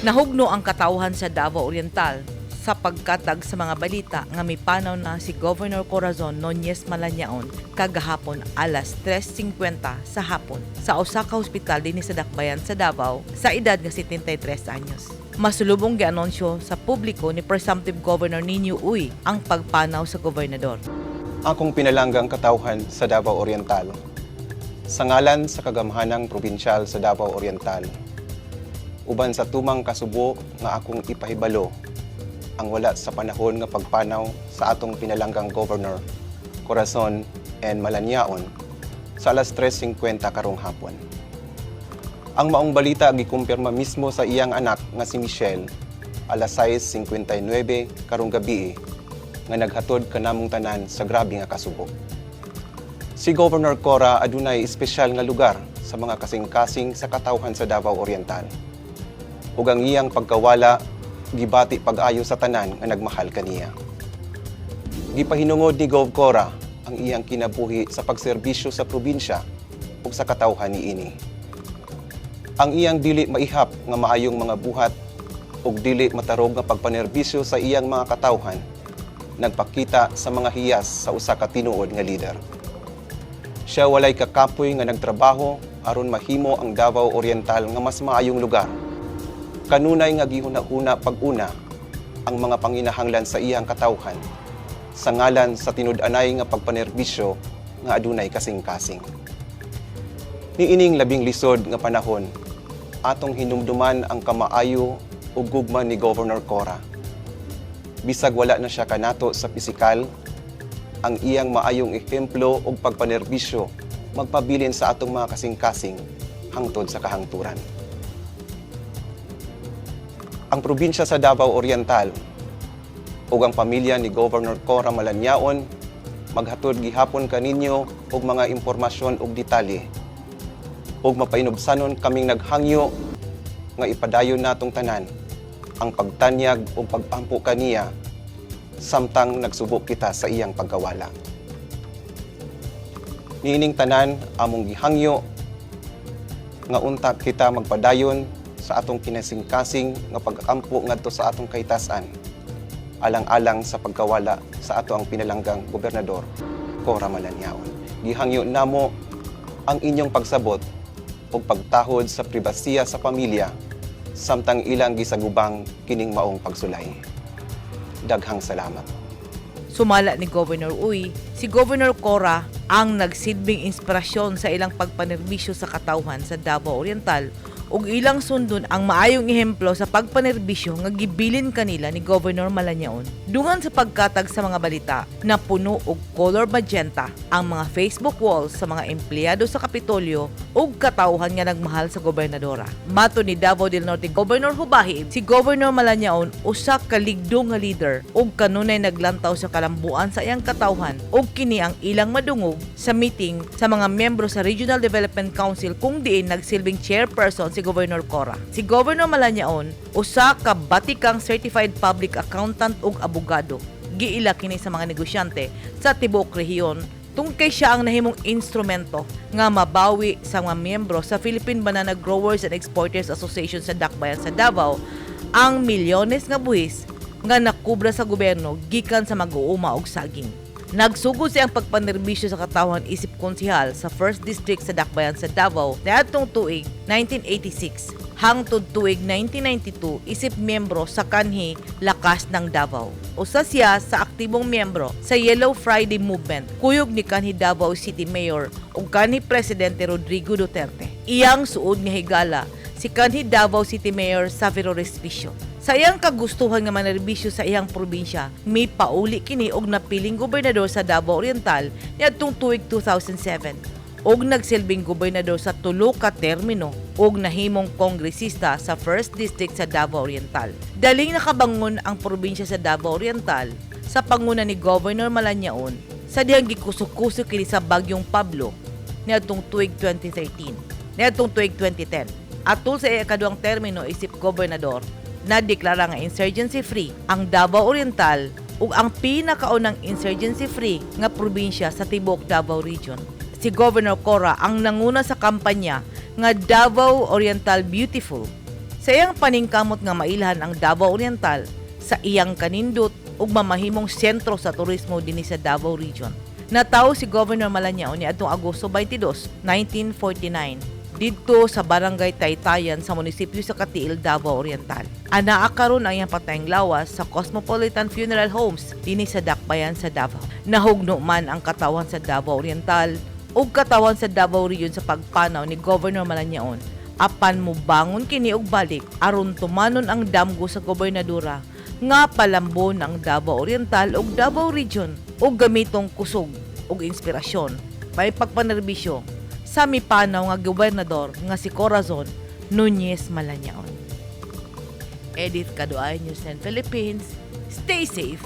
Nahugno ang katawhan sa Davao Oriental sa pagkatag sa mga balita nga mipanaw na si Governor Corazon Nunez Malanyaon kagahapon alas 3:50 sa hapon sa usa ka hospital dinhi sa Dakbayan sa Davao sa edad nga 73 anyos. Masulubong gianunsyo sa publiko ni Presumptive Governor Niño Uy ang pagpanaw sa gobernador. Akong pinalanggang katawhan sa Davao Oriental. Sa ngalan sa kagamhanang probinsyal sa Davao Oriental, uban sa tumang kasubo nga akong ipahibalo ang wala sa panahon nga pagpanaw sa atong pinalanggang Governor Corazon N. Malanyaon sa alas 3:50 karong hapon. Ang maong balita gikumpirma mismo sa iyang anak nga si Michelle alas 6:59 karong gabi nga naghatod kanamong tanan sa grabe nga kasubo. Si Governor Cora adunay espesyal nga lugar sa mga kasing-kasing sa katawhan sa Davao Oriental. Ug ang iyang pagkawala gibati pag-ayo sa tanan nga nagmahal kaniya. Gipahinungod ni Gov Cora ang iyang kinabuhi sa pagserbisyo sa probinsya ug sa katawhan niini. Ang iyang dili maihap nga maayong mga buhat ug dili matarog nga pagpanerbisyo sa iyang mga katawhan nagpakita sa mga hiyas sa usa ka tinuod nga lider. Siya walay kakapoy nga nagtrabaho aron mahimo ang Davao Oriental nga mas maayong lugar. Kanunay nga gihuna-huna pag-una ang mga panginahanglan sa iyang katawhan sa ngalan sa tinud-anay nga pagpanerbisyo nga adunay kasing-kasing. Niining labing lisod nga panahon, atong hinumduman ang kamaayo ug gugma ni Governor Cora. Bisag wala na siya kanato sa pisikal, ang iyang maayong ehemplo ug pagpanerbisyo magpabilin sa atong mga kasing-kasing hangtod sa kahangturan. Ang probinsya sa Davao Oriental ug ang pamilya ni Governor Cora Malanyaon maghatod gihapon kaninyo og mga impormasyon ug detalye ug mapahinubsanon kaming naghangyo nga ipadayon natong tanan ang pagtanyag ug pagampo kaniya samtang nagsubo kita sa iyang pagkawala. Niining tanan, among gihangyo nga unta kita magpadayon sa atong kinasingkasing nga pag-ampo ngadto sa atong kahitasan alang-alang sa pagkawala sa ato ang pinalanggang Gobernador Cora Malanyaon. Gihangyo namo ang inyong pagsabot ug pagtahod sa pribasiya sa pamilya samtang ilang gisagubang kining maong pagsulay. Daghang salamat. Sumala ni Governor Uy, si Governor Cora ang nagsilbing inspirasyon sa ilang pagpanerbisyo sa katawhan sa Davao Oriental ug ilang sundon ang maayong ehemplo sa pagpanerbisyo nga gibilin kanila ni Governor Malanyaon. Dungan sa pagkatag sa mga balita, napuno og color magenta ang mga Facebook walls sa mga empleyado sa Kapitolyo ug katawhan nga nagmahal sa gobernadora. Matod ni Davao del Norte Governor Jubahib, si Governor Malanyaon usa ka ligdo nga leader ug kanunay naglantaw sa kalambuan sa iyang katawhan ug kini ang ilang madungog sa meeting sa mga miyembro sa Regional Development Council kung diin nagsilbing chairperson si Governor Cora. Si Governor Malanyaon usa ka batikang certified public accountant ug abogado. Giila kini sa mga negosyante sa tibuok rehiyon tungkay siya ang nahimong instrumento nga mabawi sa mga miyembro sa Philippine Banana Growers and Exporters Association sa Dakbayan sa Davao ang milyones nga buhis nga nakubra sa gobyerno gikan sa mag-uuma og saging. Nagsugod siyang pagpanerbisyo sa katawhan isip konsehal sa 1st District sa Dakbayan sa Davao niadtong tuig 1986 hangtod tuig 1992 isip miyembro sa kanhi Lakas ng Davao. Usa siya sa aktibong miyembro sa Yellow Friday Movement kuyog ni kanhi Davao City Mayor ug kanhi Presidente Rodrigo Duterte. Iyang suod nga higala si kanhi Davao City Mayor Savero Respicio. Sa iyang kagustuhan nga manerbisyo sa iyang probinsya, may pauli kini og napiling gobernador sa Davao Oriental niadtong tuig 2007 ug nagsilbing gobernador sa tulo ka termino ug nahimong kongresista sa 1st District sa Davao Oriental. Daling nakabangon ang probinsya sa Davao Oriental sa panguna ni Governor Malanyaon sa dihang gikusok-kusok kini sa Bagyong Pablo niadtong tuig 2013. Niadtong tuig 2010. Atol sa ikaduhang termino isip gobernador, nadeklara nga insurgency free ang Davao Oriental ug ang pinakaunang insurgency free nga probinsya sa tibuok Davao Region. Si Governor Cora ang nanguna sa kampanya nga Davao Oriental Beautiful. Sa iyang paningkamot nga mailhan ang Davao Oriental sa iyang kanindot ug mamahimong sentro sa turismo dinhi sa Davao Region. Natawo si Governor Malanyaon niadtong Agosto 22, 1949 didto sa Barangay Taytayan sa munisipyo sa Cateel, Davao Oriental. Anaa karon ang iyang patayng lawas sa Cosmopolitan Funeral Homes dinhi sa Dakbayan sa Davao. Nahugno man ang katawhan sa Davao Oriental ug katawhan sa Davao Region sa pagpanaw ni Governor Malanyaon, apan mobangon kini og balik aron tumanon ang damgo sa gobernadora nga palambon ang Davao Oriental ug Davao Region ug gamitong kusog ug inspirasyon may pagpanerbisyo sa mipanaw nga gobernador nga si Corazon Nunez Malanyaon. Edith Kaduay, News 10 Philippines. Stay safe.